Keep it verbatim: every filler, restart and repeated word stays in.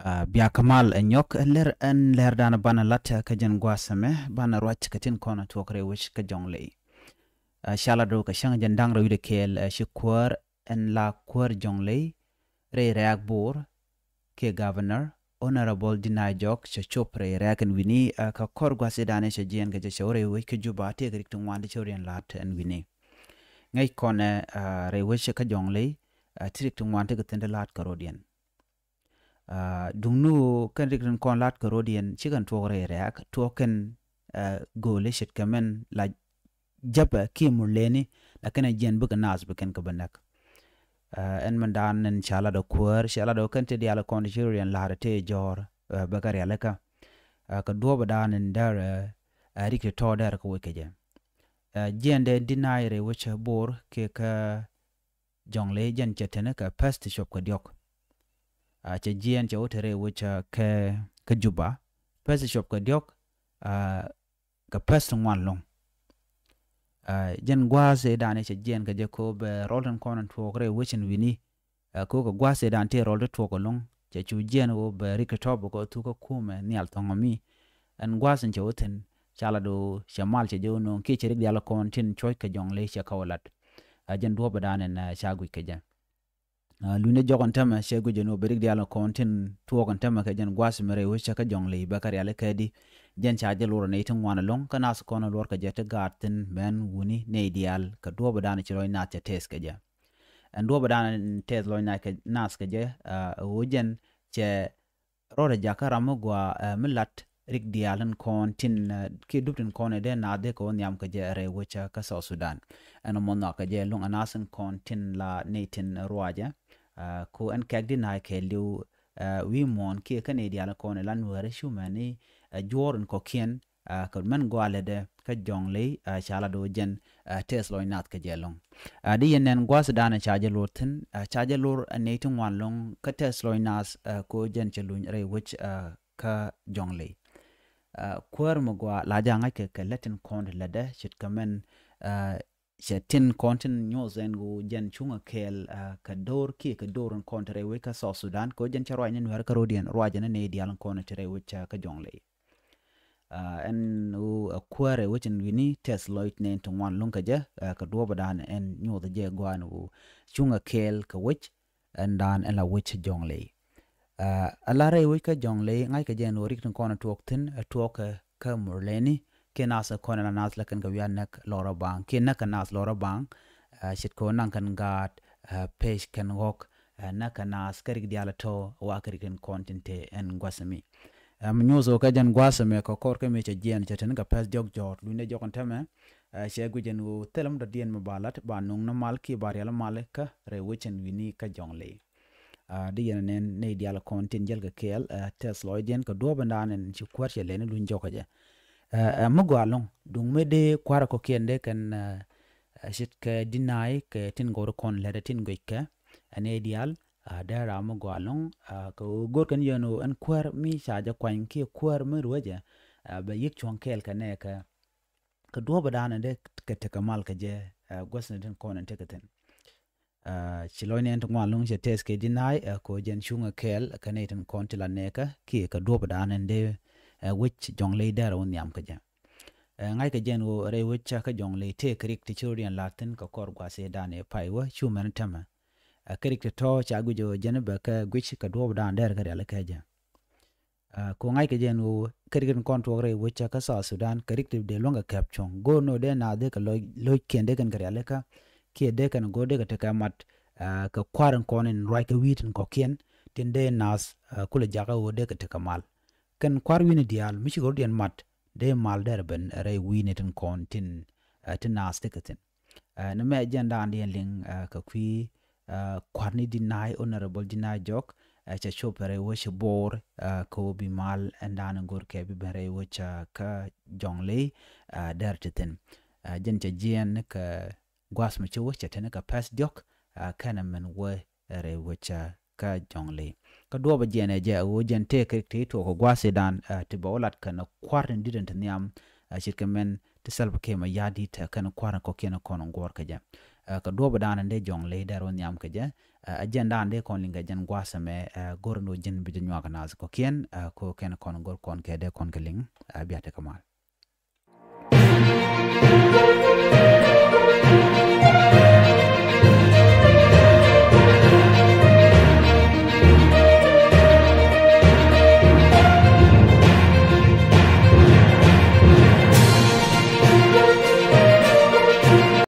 Aa, bia kä mal ɛ nyɔk ɛn lɛr, ɛn lɛr danɛ banɛ lat kä jɛn gua̱a̱th ɛmɛ, banɛ ruac kä tin kɔn tuɔk rɛy wec kä Jɔŋley. Aa, ca lat ɣöö kɛ cäŋ jɛn da̱ŋ rɛw wi̱cdɛ kɛɛl, aa, ci kuäär ɛn la kuäär Jɔŋley rɛy rɛ̈ɛ̈k Bor kiɛ Governor Honorable Deny Jok cɛ cop rɛy rɛ̈ɛ̈k ɛn wi̱ni, aa, kä kɔr gua̱a̱th ëëdan cɛ jiɛɛn kɛ jɛ cɛ wä rɛy wec kä Juba, tëëkɛ rik ti ŋuan ti cɛ rot yɛn la̱t ɛn wi̱ni. Ŋäc kɔnɛ, aa, rɛy wec kä Jɔŋley, aa, ti rik ti ŋuan ti kɛ thi̱n ti la̱t kä rot yɛn. Aa, duŋni ɣöö kɛn rik tin kɔn la̱t kä rot yɛn ci kɛn tuɔɔk rɛy rɛ̈ɛ̈k, tuɔɔk kɛn, aa, gööli ce̱tkɛ mɛn la jäpɛ kiɛ mur lëëni, la kɛn ɛ jiɛn bikɛ naath bi kɛn kɛ bä näk. Aa, ɛn mɛn daan ɛn ca lat ɛ kuäär, ca lat ɛ kɛn ti diaal kɔn ti ci rot yɛn la̱t ɛ tëë jɔ̱ɔ̱r, aa, bɛ kɛ rialikä. Aa, kɛ duɔ̱ɔ̱p ɛ daan ɛn däär, aa, rik ti tɔ̱ däär kɛ wec kɛ jɛ. Aa, jiɛn dee Deny rɛy wec Bor kiɛ kä Jɔŋley jɛn cɛ teni kɛ pɛ̈th ti cuɔp kɛ diɔ̱k. Aa, cɛ jiɛɛn cɛ wä te rɛy wec, aa, kɛ, kɛ Juba. Pɛ̈th ti cuɔp kɛ diɔ̱k, aa, kɛ pɛ̈th ti ŋuan lo̱ŋ. Aa, jɛn gua̱a̱th ëëdan cɛ jiɛɛn kɛ jɛ kɛ ɣöö bɛ rɔl tin kɔn tuɔɔk rɛy wec ɛn wi̱ni. Aa, kɛ ɣöö kɛ gua̱a̱th ëëdan tëë rɔl ti tuɔɔk ɛlɔ̱ŋ, cɛ cu jiɛɛn ɣöö bɛ rik ti tɔ̱ bɛ kɛ thuk kä kumɛ nhial thɔ̱ŋ mi. Ɛn gua̱a̱th in cɛ wä thi̱n, ca lat ɣöö cɛ mal cɛ jɛ wä nööŋ kiɛ cɛ rik diaal kɔn tin cuɔ̱c kɛ Jɔŋley cɛ kɛ wä lat. Aa, jɛn duɔ̱ɔ̱p ëëdan ɛn, aa, ca guic kɛ jɛ. Aa, luny ni jɔk ɛn tämɛ cɛ guic ɛn ɣöö bɛ rik diaal kɔn tin tuɔɔk ɛn tämɛ kɛ jɛn gua̱a̱th mi rɛy wec kä Jɔŋley bɛ kɛ rialikä di. Jɛn ca jɛ luɔr nɛy ti ŋuan ɛlɔ̱ŋ kä naath kɔn luɔr kɛ jɛ ti gaat thi̱n mɛn wuni nɛy diaal kɛ duɔ̱ɔ̱p ëëdan ci lɔc naath cɛ tɛth kɛ jɛ. Ɛn duɔ̱ɔ̱p ëëdan tɛth lɔc naath kɛ, naath kɛ jɛ, aa, ɣöö jɛn cɛ rɔɔdɛ jakä ram mi gɔaa, aa, mi lat rik diaal in kɔn tin, aa, kiɛ dup tin kɔn ɛ dee naath dee kɛ wä nhiam kɛ jɛ rɛy wec kä South Sudan. Ɛn ɔmɔ nhɔakɛ jɛ lo̱ŋ anath in kɔn tin la nɛy tin ruacɛ, aa, ko ɛn kɛk Deny kɛɛliw, aa, wi̱i̱ muɔ̱ɔ̱n kiɛ kä nɛy diaal in kɔn ɛ la Nuäärä cu mɛni, aa, juɔ̱ɔ̱r in kɔ̱kiɛn, aa, kɛ mɛn gɔaa lätdɛ kä Jɔŋley, aa, ca lat ɣöö jɛn, aa, tɛth lɔc naath kɛ jɛ ɛlɔ̱ŋ. Aa, di yɛn nɛn gua̱a̱th ëëdan ca jɛ luɔr thi̱n, aa, ca jɛ luɔr, aa, nɛy ti ŋuan ɛlɔ̱ŋ kä tɛth lɔc naath, aa, kɛ ɣöö jɛn cɛ luny rɛy wec, aa, kä Jɔŋley. Aa, kuäär mi gɔaa la jɛ ŋa̱c kɛ kɛ lät tin kɔn ti lätdɛ ce̱tkɛ mɛn, aa, cɛ tin kɔn tin nyuɔth ɛn ɣöö jɛn cuŋɛ kɛɛl, aa, kɛ do̱r kiɛ kɛ do̱r in kɔn ti rɛy wec kä South Sudan, kɛ ɣöö jɛn cɛ ruac ni Nuäärä kä rɔ̱diɛn, ruacɛ ni nɛy diaal in kɔn ti rɛy wec, aa, kä Jɔŋley. Aa, ɛn ɣöö ɛ kuäär rɛy wec ɛn wi̱ni tɛth lɔc nɛn ti ŋuan lo̱ŋ kɛ jɛ, aa, kɛ duɔ̱ɔ̱p ëëdan ɛn nyuɔth jɛ gɔaa ɛn ɣöö cuŋɛ kɛɛl kɛ wec ɛn daan ɛn la wec Jɔŋley. Aa, ala rɛy wec kä Jɔŋley ŋa̱c kɛ jɛ ɛn ɣöö rik tin kɔn tuɔɔk thi̱n, aa, tuɔɔk kɛ, kä Murleni, kiɛ naath kɔn ala naath la kɛn kɛ wiaa näk lɔrä baŋ, kiɛ näk kɛ naath lɔrä baŋ, aa, ce̱tkɛ ɣöö naŋ kɛn gaat, aa, pec kɛn ɣɔ̱k, aa, näk kɛ naath kä rik diaal tɔ̱ wa kä rik tin kɔn tin te ɛn gua̱th mi. Ɛm, nyuuth ɣöö kɛ jɛn gua̱a̱th ɛmɛ kɛ kɔr kä mi cɛ jiɛɛn cɛ teni kɛ pɛ̈th diɔ̱k jɔ̱ɔ̱t, luny ni jɔk ɛn tämɛ, ɛ, cɛ guic ɛn ɣöö thilɛ mi dɔ̱diɛn mi ba la̱t ba nuŋ ni mal kiɛ ba rial mal kä rɛy wec ɛn wi̱ni kä Jɔŋley. Aa, di yɛn ɛ nɛn nɛy diaal kɔn tin jäl kɛ kɛɛl, ɛ, tɛth lɔcdiɛn kɛ duɔ̱ɔ̱p ɛn daan ɛn ci kuäär cɛ lɛni luny jɔk ɛ jɛ. Ɛ, ɛ, mi gɔaa ɛlɔ̱ŋ, duŋ mi dee kua̱r ɛ kɔ̱kiɛn dee kɛn, ɛ, ɛ, ce̱tkɛ Deny kɛ tin gɔw ti kɔn lɛt ɛ tin guic kɛ, ɛ, nɛy diaal, aa, dee ram mi gɔaa ɛlɔ̱ŋ, aa, kɛ ɣöö go̱r kɛn yɛn ɣöö ɛn kuäär mi ca jɛ kuany kiɛ kuäär mi ruecɛ, aa, bɛ yiëk cuɔ̱ŋ kɛɛl kɛ nɛɛkɛ, kɛ duɔ̱ɔ̱p ëëdan dee kɛ tekɛ mal kɛ jɛ, aa, guäthni tin kɔn in tekɛ thi̱n. Aa, ci lɔcni ɛn ti ŋuan lo̱ŋ cɛ tɛth kɛ Deny, aa, kɛ ɣöö jɛn cuŋɛ kɛɛl kɛ nɛy tin kɔn ti la nɛɛkä kiɛ kɛ duɔ̱ɔ̱p ëëdan dee, aa, wec Jɔŋley dee rɛw nhiam kɛ jɛ. Aa, ŋa̱ckɛ jɛ ɛn ɣöö rɛy wec kä Jɔŋley tëëkɛ rik ti ci rɔ̱diɛn la̱t thi̱n kɛ kɔr gua̱a̱th ëëdan ëë pay wä cu mɛn tämɛ. Aa, kɛ rik ti tɔ̱ ca guic ɣöö jɛn bɛ kɛ guic kɛ duɔ̱ɔ̱p ëëdan dee rɛ kɛ rialikä kɛ jɛ. Aa, kɛ ɣöö ŋa̱ckɛ jɛ ɛn ɣöö kɛ rik tin kɔn tuɔɔk rɛy wec kä South Sudan kɛ rik ti dee luäŋ kɛ kɛp cuɔ̱ŋ. Go̱o̱r ni ɣöö dee naath dee kɛ lo̱c, lo̱ckɛn dee kɛn kɛ rialikä, kiɛ dee kɛn go̱o̱r dee kɛ tekɛ mat, aa, kɛ kua̱r in kɔn in ruac kɛ wi̱i̱ tin kɔ̱kiɛn, tin dee naath, aa, kulɛ jakä ɣöö dee kɛ tekɛ mal. Kɛn kua̱r wi̱ni diaal mi cikɛ rɔ̱diɛn mat, dee mal dee rɛ ben rɛy wi̱i̱ni tin kɔn tin, aa, tin naath tekɛ thi̱n. Aa, ni mɛ jɛn daan diɛn liŋ, aa, kɛ kui̱, aa, kua̱r ni Deny, Honorable Deny Jok, aa, cɛ cop rɛy wec Bor, aa, kɛ ɣöö bi mal ɛn daan in go̱r kɛ bi ben rɛy wec, aa, kä Jɔŋley, aa, dee rɛ te thi̱n. Aa, jɛn cɛ jiɛɛn kɛ gua̱a̱th mi ci wec cɛ teni kɛ pɛ̈th diɔ̱k, aa, kɛnɛ min wä rɛy wec, aa, kä Jɔŋley. Kä duɔ̱ɔ̱p ɛ jiɛɛn ɛ jɛ ɣöö jɛn tëëkɛ rik ti tuɔɔk kɛ gua̱a̱th ëëdan, aa, ti bɛ wä lat kɛn kua̱r tin di̱t ɛn ti nhiam, aa, ce̱tkɛ mɛn ti Salva Kiir Mayardit, aa, kɛn kua̱r in kɔ̱kiɛn kɔn in guɔ̱ɔ̱r kɛ jɛ. Aa, kɛ duɔ̱ɔ̱p ëëdan dee Jɔŋley dee rɛ wä nhiam kɛ jɛ, Ɛ jɛn dan dee kɔn liŋ kɛ jɛn gua̱a̱th ɛmɛ, ɛ go̱r ni wä ji̱n bi jɛ nyuak kɛ naath kɔ̱kiɛn, ɛ ko kɛn kɔn go̱r kɔn kɛ dee kɔn kɛ liŋ, ɛ bia tekɛ mal.